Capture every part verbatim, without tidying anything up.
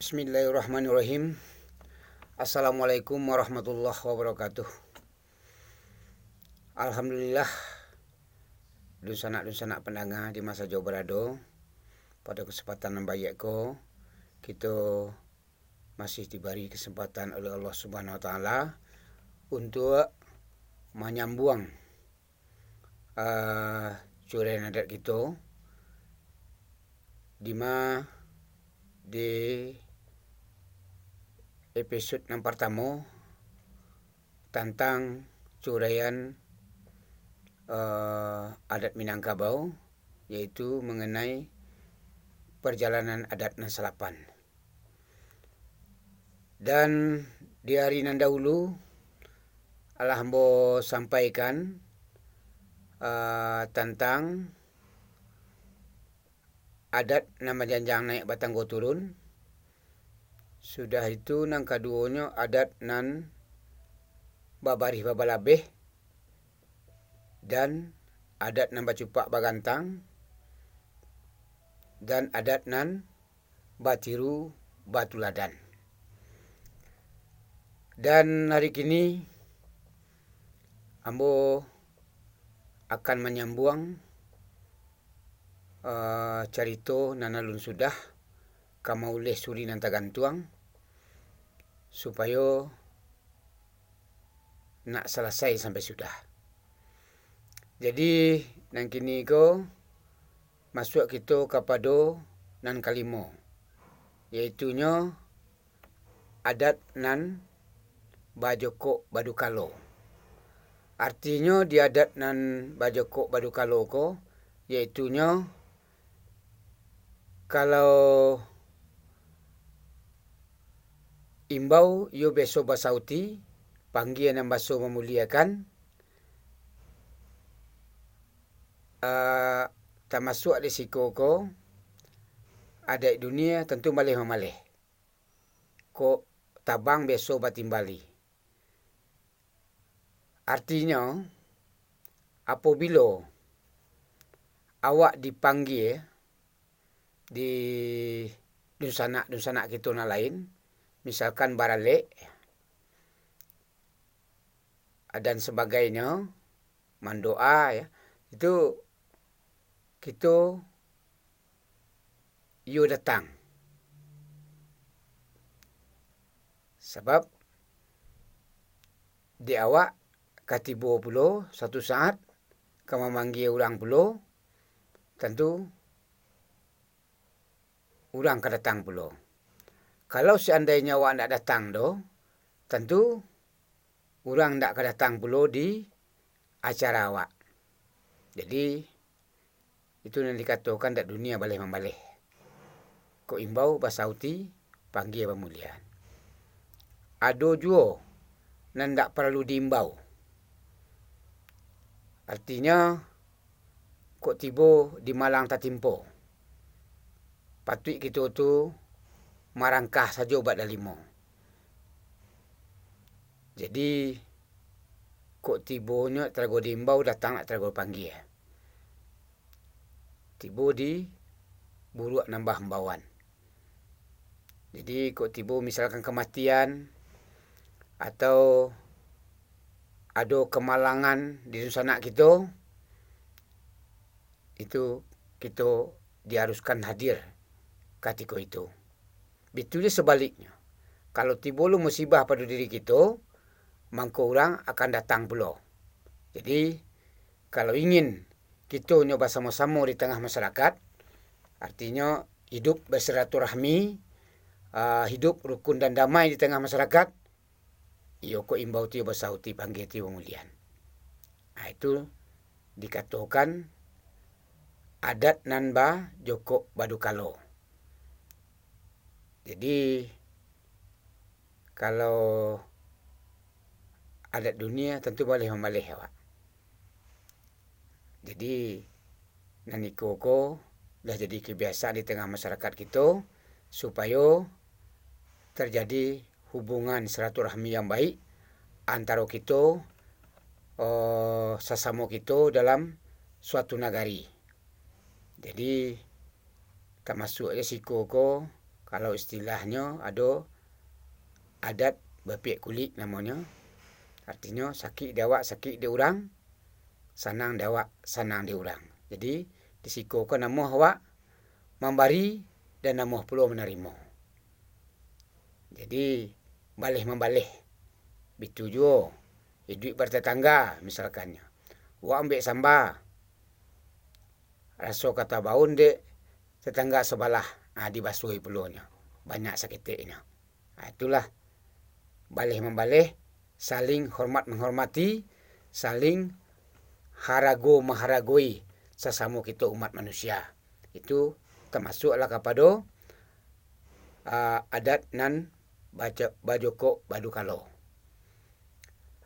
Bismillahirrahmanirrahim. Assalamualaikum warahmatullahi wabarakatuh. Alhamdulillah, dunsanak-dunsanak pandanga di ma sajo barado, pado kasempatan nan baiak ko, kito masih dibari kasempatan oleh Allah Subhanahu Wa Taala untuak manyambuang, ah, curaian adat kito, di ma di episod nan partamo tantang curaian, eh, adat Minangkabau, yaitu mengenai perjalanan adat nan salapan. Dan di hari nan dahulu, alah ambo sampaikan, eh, tantang adat nan bajanjang naik batanggo turun. Sudah itu, nan kaduonyo, adat nan babarih babalabeh, dan adat nan bacupak bagantang, dan adat nan batiru batuladan. Dan hari kini, ambo akan manyambuang, eh, carito nan alun sudah, ka mauleh suri nan tagantuang, supayo nak salasai sampai sudah. Jadi, nan kini ko, masuak kito kapado nan kalimo, yaitunyo adat nan bajokok badukalo. Artinyo di adat nan bajokok badukalo ko, yaitunyo, kalau imbau iyo biaso basauti, panggia nan baso mamuliakan, ah, tamasuak di siko ko, adaik dunia tantu maleh-mamaleh. Kok tabang biaso batimbali. Artinyo, apobilo awak dipanggia di dunsanak-dunsanak kito nan lain, misalkan baralek, dan sabagainyo, mandoa, ya, itu kito iyo datang. Sabab di awak ka tibo pulo, suatu saat ka mamanggia urang pulo, tantu urang ka datang pulo. Kalau seandainyo awak ndak datang doh, tantu urang ndak ka datang pulo di acara awak. Jadi, itu nan dikatokan dak dunia baleh mambaleh. Kok imbau basauti, panggia bamuliakan. Ado juo nan ndak paralu diimbau. Artinyo, kok tibo di malang tatimpo, patuik kito tu marangkah sajo bak dalimo. Jadi, kok tibonyo tarago diimbau, datang nak tarago panggia. Tibo di buruak nambah imbauan. Jadi, kok tibo misalkan kamatian, atau ado kamalangan di dunsanak kito, itu kito diharuskan hadir katiko itu. Bitu juo sabaliknyo, kalau tibo lo musibah pado diri kito, mangko urang akan datang pulo. Jadi, kalau ingin kito nyo basamo-samo di tangah masyarakat, artinyo hidup bersilaturahmi, ah, hidup rukun dan damai di tangah masyarakat, iyo ko imbau tiyo basauti, panggia tiyo bamuliakan. Ah, itu dikatokan adat nan bajokok badukalo. Jadi, kalau adat dunia, tantu baleh mambaleh awak. Jadi, nan iko ko lah jadi kebiasaan di tangah masyarakat kito, supayo terjadi hubungan silaturahmi yang baik antaro kito, eh, sasamo kito dalam suatu nagari. Jadi, tamasuak jo siko ko, Kalau istilahnyo ado adat bapiak kulik namonyo. Artinyo, sakik di awak, sakik di urang, sanang di awak, sanang di urang. Jadi, di siko ko namuah awak mambari, dan namuah pulo manarimo. Jadi, baleh mambaleh. Bitu juo, iduik batatangga, misalkannyo. Awak ambek samba, raso ka tabaun dek tatangga sabalah, ah, dibasuahi pulonyo. Banyak saketeknyo. Ah, itulah, baleh mambaleh, saling hormat manghormati, saling harago maharagoi sasamo kito umat manusia. Itu tamasuklah kapado, ah, adat nan bajo-, bajokok badukalo.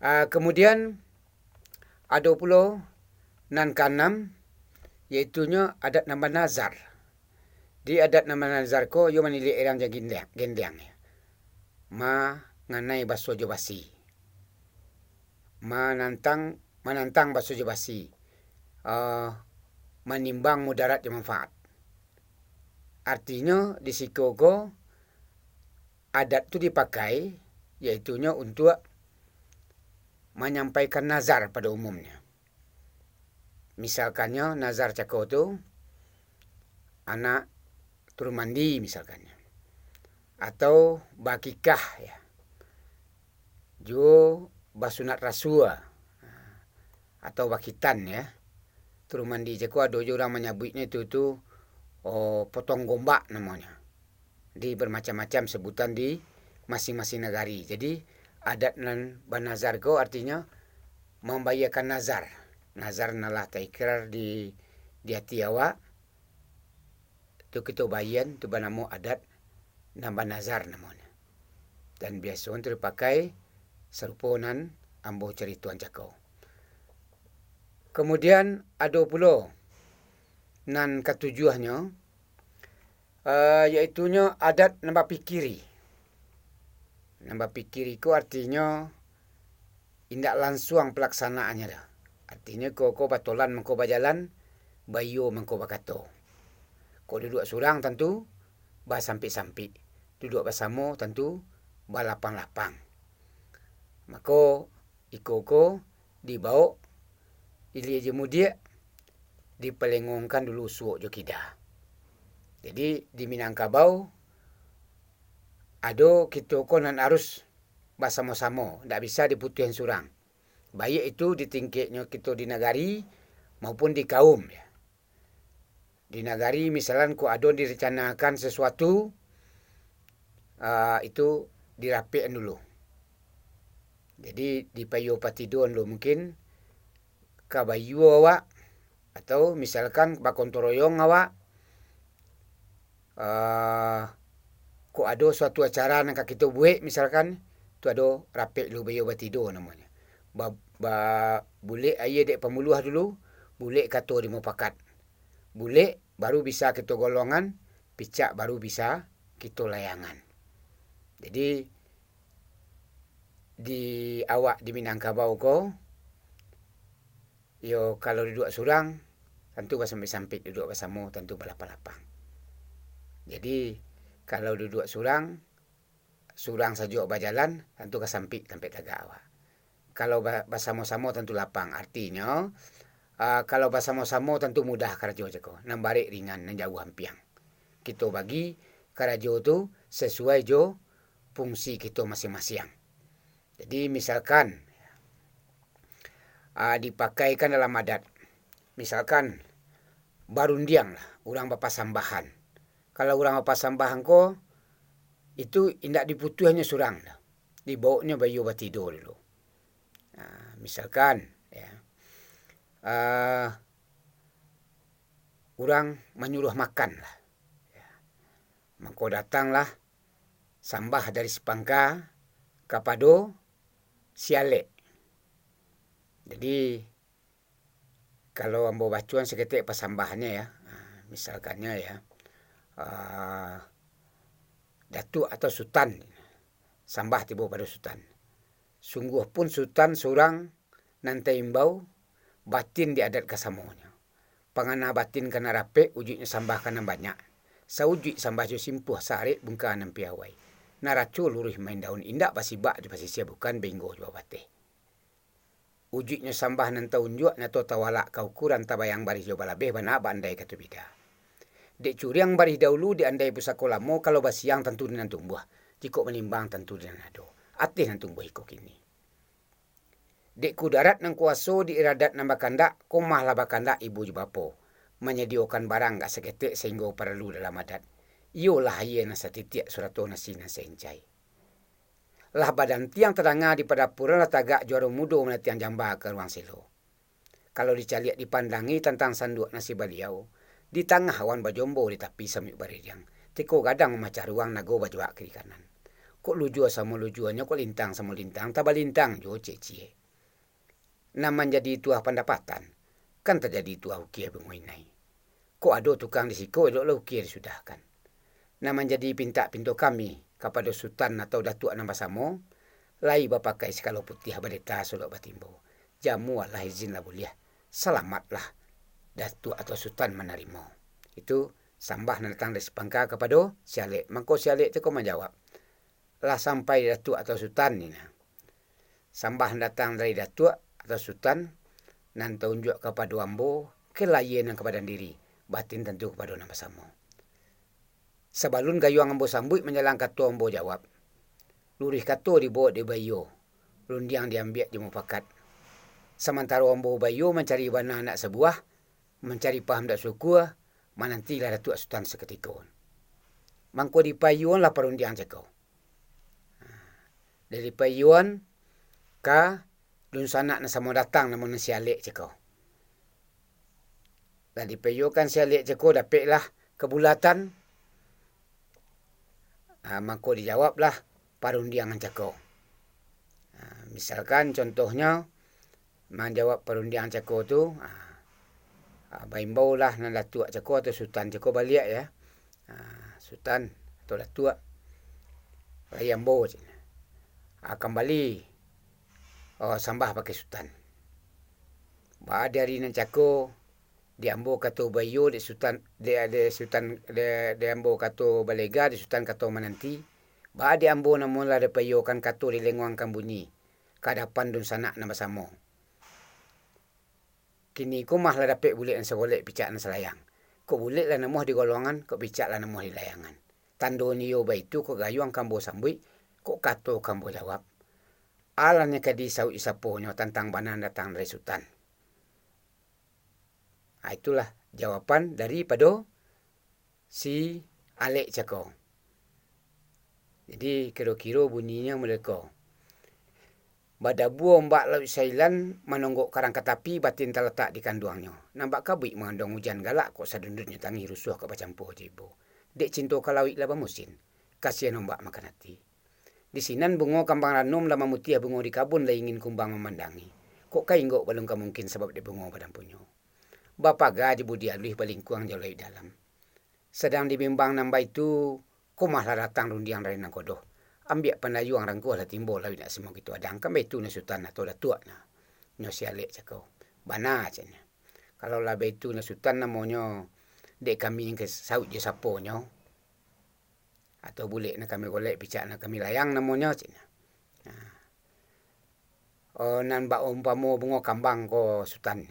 Ah, kamudian, ado pulo nan kaanam, yaitunyo adat nan banazar. Di adat nan banazar ko, iyo maniliak irang jo gendiang, gendiang, manganai baso jo basi. Manantang, manantang baso jo basi. Ah, manimbang mudarat jo manfaat. Artinyo, di siko ko, adat tu dipakai, yaitunyo untuak manyampaikan nazar pado umumnyo. Misalkannyo, nazar cako tu, anak turun mandi, misalkannyo. Atau bakikah, ya. Juo basunat rasua, atau bakhitan, ya. Turun mandi cako, ado juo urang manyabuiknyo itu tu, oh, potong gombak namonyo. Di bermacam-macam sebutan di masing-masing nagari. Jadi, adat nan banazar ko artinyo mambayiekan nazar. Nazar nan lah taikrar di, di ati awak, tu kito bayiekan, tu banamo adat nan banazar namonyo. Dan biaso tu dipakai sarupo nan ambo caritoan cako. Kamudian, ado pulo nan katujuahnyo, eh, yaitunyo adat nan bapikiri. Nan bapikiri ko artinyo indak lansuang palaksanaannyo doh. Artinyo, ko, ko batolan mangko bajalan, baiyo mangko bakato. Kok duduak surang, tantu basampik-sampik. Duduak basamo, tantu balapang-lapang. Mako, iko ko dibawok ilia jo mudiak, dipalengongkan dulu suok jo kida. Jadi, di Minangkabau, ado kito ko nan harus basamo-samo, ndak bisa diputuihan surang. Baiak itu di tingkeknyo kito di nagari maupun di kaum, ya. Di nagari, misalkan, kok ado direncanakan sasuatu, ah, itu dirapekkan dulu. Jadi, dipaiyo patidoan dulu, mungkin ka baiyo awak, atau misalkan bakontong royong awak, ah, kok ado suatu acara nan ka kito buek, misalkan, tu ado rapek dulu, baiyo batido namonyo. Ba-, ba-, bulek aia dek pambuluah dulu, bulek kato di mupakat. Bulek baru bisa kito golongan, picak baru bisa kito layangan. Jadi, di awak di Minangkabau ko, yo, kalau duduak surang, tantu basampik-sampik, duduak basamo, tantu balapang-lapang. Jadi, kalau duduak surang, surang sajo bajalan, tantu ka sampik tampek tagak awak. Kalau ba-, basamo-samo, tantu lapang. Artinyo, ah, kalau basamo-samo, tantu mudah karajo cako. Nan barek ringan, nan jauah ampiang. Kito bagi karajo tu sasuai jo fungsi kito masiang-masiang. Jadi, misalkan, ah, dipakaikan dalam adat. Misalkan, barundiang lah, urang bapasambahan. Kalau urang bapasambahan ko, itu indak diputuihan surang doh. Dibawoknyo baiyo batido dulu. Nah, misalkan, ya, ah, urang manyuruah makan lah. Ya. Mangko datanglah sambah dari si pangka kapado si alek. Jadi, kalau ambo bacoan saketek pasambahannyo, ya, ah, misalkannyo, ya, ah, datuak atau sutan, sambah tibo pado sutan. Sungguahpun sutan surang nan taimbau, batin di adat kasamonyo. Pangana batin ka nan rapek, ujuiknyo sambah ka nan banyak. Saujuik sambah jo simpuah sarek bungka nan piawai. Naraco luruih main daun, indak basibak jo basisia, bukan bainggo jo babateh. Ujuiknyo sambah nan taunjuak, nyato tawalak ka ukuran, tabayang barih jo balabeh, bana baandai kato bida. Dek curiang barih daulu, dek andai pusako lamo, kalau basiang tantu di nan tumbuah, jikok banimbang tantu di nan ado, ateh nan tumbuah iko kini. Dek kudarat nan kuwaso, dek iradat nan bakandak, komahlah bakandak ibu jo bapo, manyadiyokan barang gak saketek sainggo paralu dalam adat, iyolah ayie nan satitiak sarato nasi nan saencai. Lah badantiang tadanga di padapuran, lah tagak juaro mudo manatiang jamba ka ruang selo. Kalau dicaliak dipandangi tantang sanduak nasi baliau, di tangah awan bajombo, di tapi samuik baririang, tiko gadang mamacah ruang, nago bajawak kiri kanan. Kok lujua samo lujuanyo, kok lintang samo lintang, tabalintang juo ciek-ciek. Nan manjadi tuah pandapatan, kan tajadi tuah ukia bungo inai. Kok ado tukang di siko, eloklah ukia disudahkan. Nan manjadi pintak pinto kami kapado Sutan atau Datuak nan basamo, lai bapakai sikalo putiah, baleta solok batimbo, jamu alah izin lah buliah, salamatlah Datuak atau Sutan manarimo. Itu sambah nan datang dari si Pangka kapado si Alek. Mangko si Alek tu ko manjawab, lah sampai Datuak atau Sutan ni nah. Sambah nan datang dari Datuak atau Sutan, nan taunjuak kapado ambo, kelaie nan ka badan diri, batin tantu kapado nan basamo. Sabalun gayuang ambo sambuik, manjalang kato ambo jawab, luruih kato dibawok dek baiyo, rundiang diambiak jo mupakat. Samantaro ambo baiyo mancari bana ndak sabuah, mancari paham ndak sukua, manantilah Datuak Sutan sakutiko. Mangko dipaiyoanlah parundiang cako. Lah dipaiyoan ka dunsanak nan samo datang, namo nan si Alek cako. Lah dipaiyokan si Alek cako, dapeklah kabulatan, ah, mangko dijawablah parundiangan cako. Ah, misalkan contohnyo, manjawab parundiangan cako tu, ah, ah, baimbaulah nan Datuak cako atau Sutan cako baliak, ya. Ah, Sutan atau Datuak, lai ambo, caknyo, ah, kambali, oh, sambah pakai Sutan. Baa di ari nan cako, di ambo kato baiyo dek Sutan, dek, dek Sutan, dek, dek ambo kato balega, dek Sutan kato mananti. Baa dek ambo namuah lah dipaiyokan kato dilenguangkan bunyi ka adapan dunsanak nan basamo. Kini ko mah lah dapek bulek nan sagolek, picak nan salayang. Kok bulek lah namuah di golongan, kok picak lah namuah di layangan. Tandonyo iyo baitu, kok gayuang ka ambo sambuik, kok kato ka ambo jawab. Alah nan ka disauik saponyo, tantang bana nan datang dari Sutan. Ha, itulah jawaban daripado si Alek cako. Jadi, kiro-kiro bunyinyo model ko. Badabua ombak Lauik Sailan, manonggok karang ka tapi, batin talatak di kanduangnyo. Nan bak kabuik manganduang ujan galak, kok sadunduiknyo tangih rusuah, kok bacampua jo ibo. Dek cinto ka lauik lah bamusin, kasian ombak makan ati. Di sinan bungo kambang ranum lah mamutiah, bungo di kabun lah ingin kumbang mamandangi. Kok ka inggok balun ka mungkin, sabab dek bungo badan punyo. Bapaga jo budi aluih, balingkuang jo lauik dalam. Sadang dibimbang nan baitu, ko mah lah datang rundiang dari nangkodoh. Ambiak pandayuang, rangkuahlah timbo, lauik nak samo kito adang, kan baitu nyo Sutan atau Datuak nah. Nyo si Alek cako. Bana, caknyo. Kalau lah baitu nyo Sutan namonyo, dek kami nan ka sauik jo saponyo. Atau bulek nan kami golek, picak nan kami layang namonyo, caknyo. Nah. Oh, nan bak umpamo bungo kambang ko, Sutan.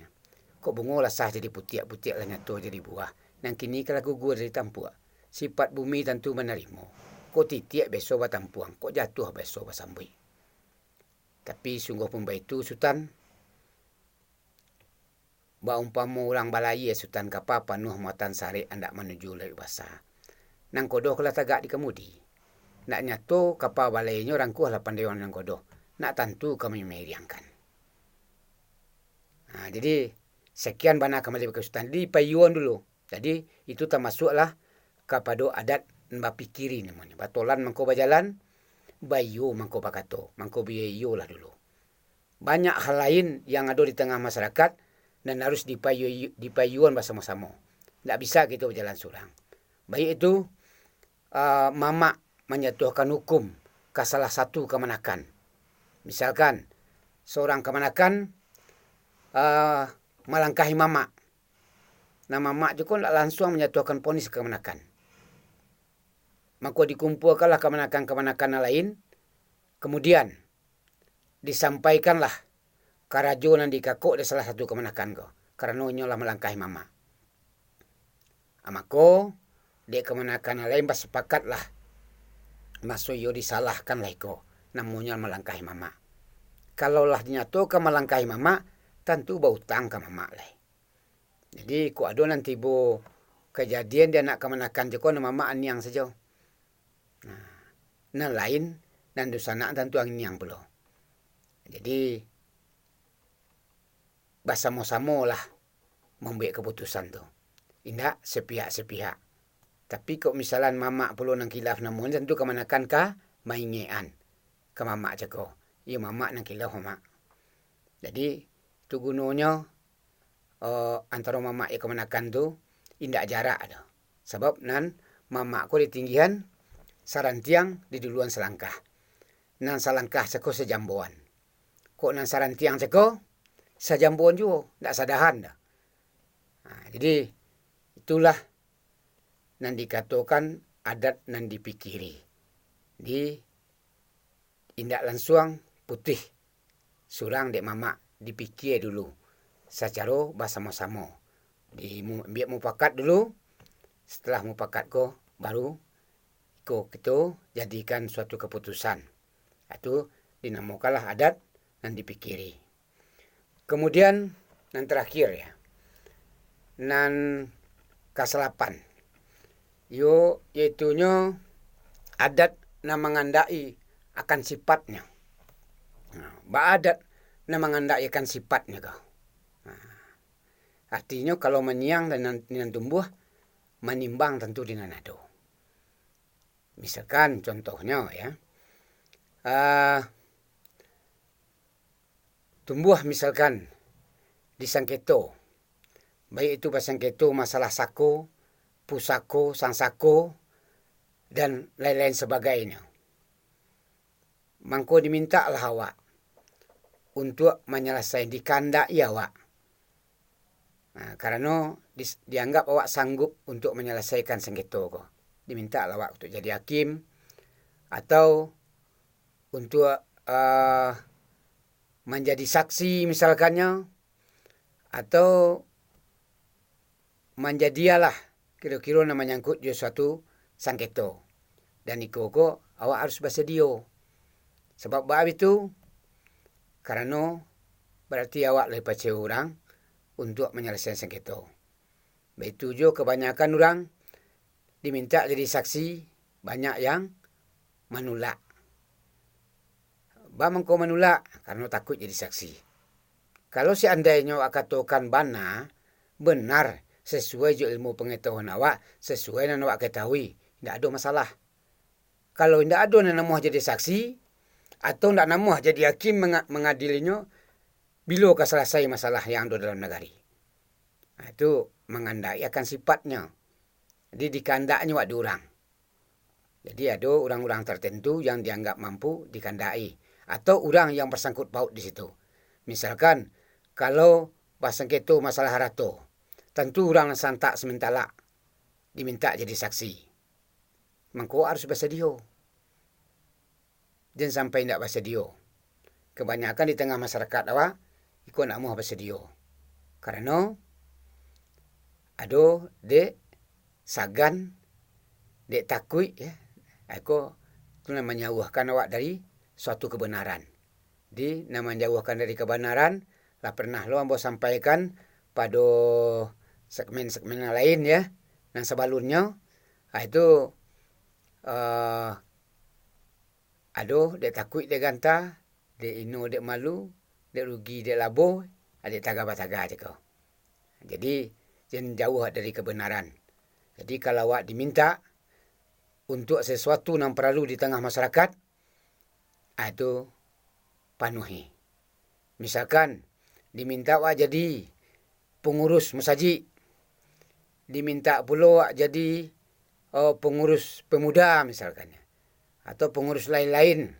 Kok bungo lah sah jadi putiak, putiak lah nyato jadi buah. Nan kini ka lah gugur dari tampuak. Sipat bumi tantu manarimo. Kok titiak biaso batampuang, kok jatuah biaso basambuik. Tapi sungguah pun baitu, Sutan. Baumpamo urang balayie, Sutan, kapa panuah muatan sarek, andak manuju Lauik Basa. Nangkodoh ko lah tagak di kamudi. Nak nyato kapa balayienyo, rangkuahlah pandayuang nangkodoh. Nak tantu kami mairiangkan. Nah, jadi, sakian bana kambali pakai Sutan. Dipaiyoan dulu. Jadi, itu tamasuaklah kapado adat bapikiri namonyo. Batolan mangko bajalan, baiyo mangko bakato, mangko baiyolah dulu. Banyak hal lain yang ado di tangah masarakat nan harus dipayu-, dipayuan basamo-samo. Ndak bisa kito bajalan surang. Baiak itu, ah, mamak manjatuahkan hukum ka salah satu kamanakan. Misalkan, saurang kamanakan, ah, malangkahi mamak. Nah, mamak tu kan ndak lansuang manjatuahkan ponis ka kamanakan. mako dikumpuakanlah kamanakan-kamanakan nan lain, kamudian disampaikanlah karajo nan dikakok dek salah satu kamanakan ko, karano inyo lah malangkahi mamak. Ah, mako, dek kamanakan nan lain basapakatlah, maso iyo disalahkan lah iko, namonyo malangkahi mamak. Kalau lah dinyatokan malangkahi mamak, tantu bautang ka mamak lai. Jadi, kok ado nan tibo kajadian di anak kamanakan tu ko, nan mamak aniang sajo. Nah, nan lain, nan dunsanak tantu aniang pulo. Jadi, basamo-samolah mambuek kaputusan tu. Indak sepihak-sepihak. Tapi, kok misalan mamak pulo nan kilaf namonyo, tantu kamanakan ka maingekan ka mamak cako. Iyo, mamak nan kilaf, mamak. Jadi, tu gunonyo, eh, antaro mamak jo kamanakan tu indak jarak doh. Sabab nan mamak ko di tinggian sarantiang, di duluan salangkah. Nan salangkah cako sajamboan. Kok nan sarantiang cako sajamboan juo, ndak sadahan doh. Nah, jadi, itulah nan dikatokan adat nan dipikiri. Di indak lansuang putih surang dek mamak, dipikia dulu sacaro basamo-samo. Di mu-, ambiak mupakat dulu, setelah mupakat ko, baru iko kito jadikan suatu kaputusan. Itu dinamokanlah adat nan dipikiri. Kamudian, nan tarakhir, ya, nan kasalapan, yo, yaitunyo adat nan mangandaki akan sifatnyo. Nah, baa adat nan mangandaki akan sifatnyo ko? Nah, artinyo, kalau manyiang di nan, di nan tumbuah, manimbang tantu di nan ado. Misalkan, contohnyo, ya, ah, tumbuah misalkan di sangketo, baik itu basangketo masalah sako, pusako, sangsako, dan lain-lain sabagainyo. Mangko dimintaklah awak untuak manyalasai, dikandaki awak. Nah, karano dis-, dianggap awak sanggup untuak manyalasaikan sangketo ko. Dimintaklah awak untuak jadi hakim, atau untuak, ah, manjadi saksi misalkannyo, atau manjadi alah kiro-kiro nan manyangkut jo suatu sangketo. Dan iko ko awak harus basadio. Sabab baa itu? Karano barati awak lah dipacayo urang untuak manyalasaikan sangketo. Baitu juo kabanyakan urang dimintak jadi saksi, banyak yang manulak. Baa mangko manulak? Karano takuik jadi saksi. Kalau seandainyo awak katokan bana, benar, sasuai jo ilmu pangatahuan awak, sasuai nan awak katahui, indak ado masalah. Kalau indak ado nan namuah jadi saksi, atau indak namuah jadi hakim manga-, mangadilinyo, bilo ka salasai masalah yang ado dalam nagari? Nah, itu mangandaki akan sifatnyo. Jadi, dikandaknyo awak di urang. Jadi, ado urang-urang tartentu yang dianggap mampu dikandaki, atau urang yang basangkut paut di situ. Misalkan, kalau basangketo masalah harato, tantu urang nan santak simintalak dimintak jadi saksi. Mangko harus basadio. Jan sampai indak basadio. Kabanyakan di tangah masarakat awak, iko ndak namuah basadio. Karano ado dek sagan, dek takuik, ya, iko tu nan manjauahkan awak dari suatu kabanaran. Jadi, nan manjauahkan dari kabanaran, lah pernah lo ambo sampaikan pado segmen-segmen nan lain, ya, nan sabalunnyo. Ah, itu, eh, ado dek takuik dek ganta, dek ino dek malu, dek rugi dek labo, dek taga bataga cako. Jadi, jan jauah dari kabanaran. Jadi, kalau awak dimintak untuak sasuatu nan paralu di tangah masarakat, ah, itu panuhi. Misalkan, dimintak awak jadi pangurus masajik, dimintak pulo awak jadi, eh, pangurus pemuda misalkan, atau pangurus lain-lain.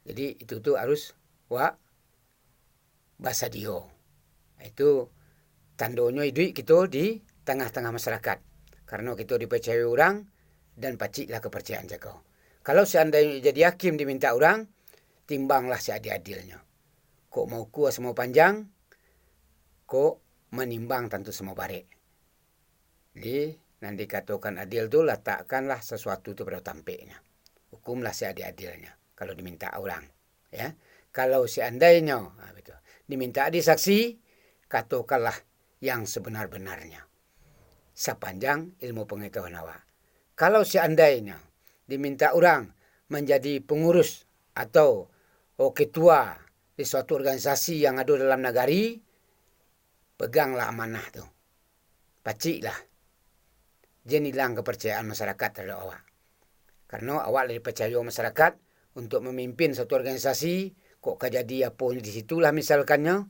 Jadi, itu tu harus awak basadio. Itu tandonyo iduik kito di tangah-tangah masarakat. Karano kito dipacayo urang, dan paciklah kaparcayaan cako. Kalau seandainyo jadi hakim dimintak urang, timbanglah seadil-adilnyo. Kok maukua samo panjang, kok manimbang tantu samo barek. Jadi, nan dikatokan adil tu, latakkanlah sasuatu tu pado tampeknyo. Hukumlah seadil-adilnyo, kalau dimintak urang. Ya, kalau seandainyo, ha, betul, dimintak di saksi, katokanlah yang sabanar-banarnyo, sapanjang ilmu pangatahuan awak. Kalau seandainyo dimintak urang manjadi pangurus atau, oh, ketua di suatu organisasi yang ado dalam nagari, peganglah amanah tu. Paciklah. Jan ilang kaparcayaan masyarakat taradok awak. Karano awak lah dipacayo masyarakat untuak mamimpin satu organisasi, kok ka jadi apo di situlah misalkannyo,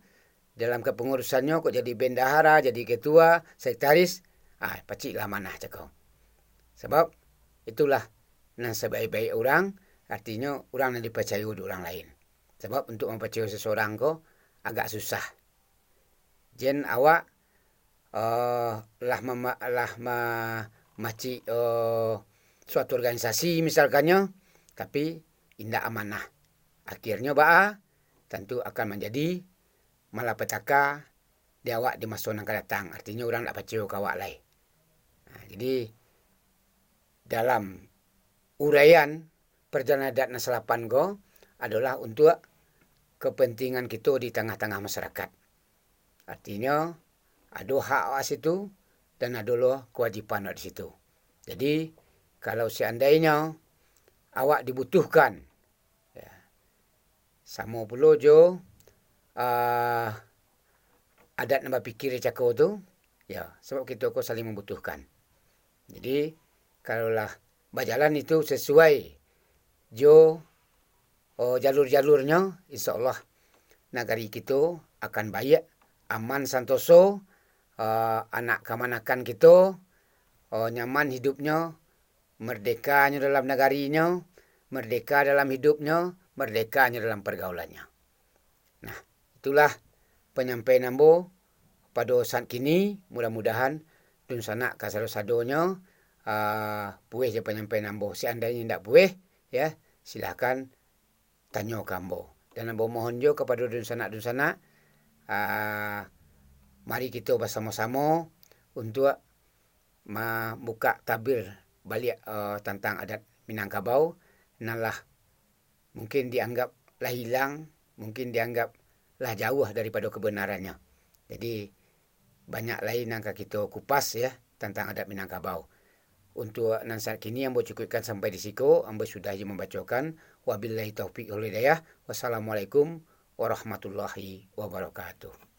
dalam kapangurusannyo kok jadi bendahara, jadi ketua, sekretaris, ah, paciklah amanah cako. Sabab itulah nan sabaik-baik urang, artinyo urang nan dipacayo dek urang lain. Sabab untuak mampacayo sasurang ko agak susah. Jan awak, eh, lah mama-, lah ma-, macik, eh, suatu organisasi misalkannyo, tapi indak amanah. Akhirnyo baa? Tantu akan manjadi malapetaka di awak di maso nan ka datang. Artinyo urang ndak pacayo ka awak lai. Nah, jadi dalam uraian parjalanan adat nan salapan ko adolah untuak kapantingan kito di tangah-tangah masyarakat. Artinyo, ado hak awak situ, dan ado lo kawajiban awak di situ. Jadi, kalau seandainyo awak dibutuhkan, ya, samo pulo jo, ah, adat nan bapikir cako tu, ya, sabab kito ko saling mambutuhkan. Jadi, kalau lah bajalan itu sasuai jo, oh, jalur-jalurnyo, insya Allah nagari kito akan baiak, aman, santoso, eh, anak kamanakan kito, oh, nyaman hidupnyo, mardekanyo dalam nagarinyo, mardeka dalam hidupnyo, mardekanyo dalam pargaulannyo. Nah, itulah panyampaian ambo pado saat kini. Mudah-mudahan dunsanak kasado-sadonyo, ah, pueh jo panyampaian ambo. Seandainyo indak pueh, ya, silahkan tanyo ka ambo. Dan ambo mohon jo kapado dunsanak-dunsanak, ah, mari kito basamo-samo untuak mambukak tabir baliak, eh, tantang adat Minangkabau, nan lah mungkin dianggap lah ilang, mungkin dianggap lah jauah daripado kabanarannyo. Jadi, banyak lai nan ka kito kupas, ya, tantang adat Minangkabau. Untuak nan saat kini ambo cukupkan sampai di siko, ambo sudahi mambacokan. Wabillahi taufiq wal hidayah. Wassalamualaikum warahmatullahi wabarakatuh.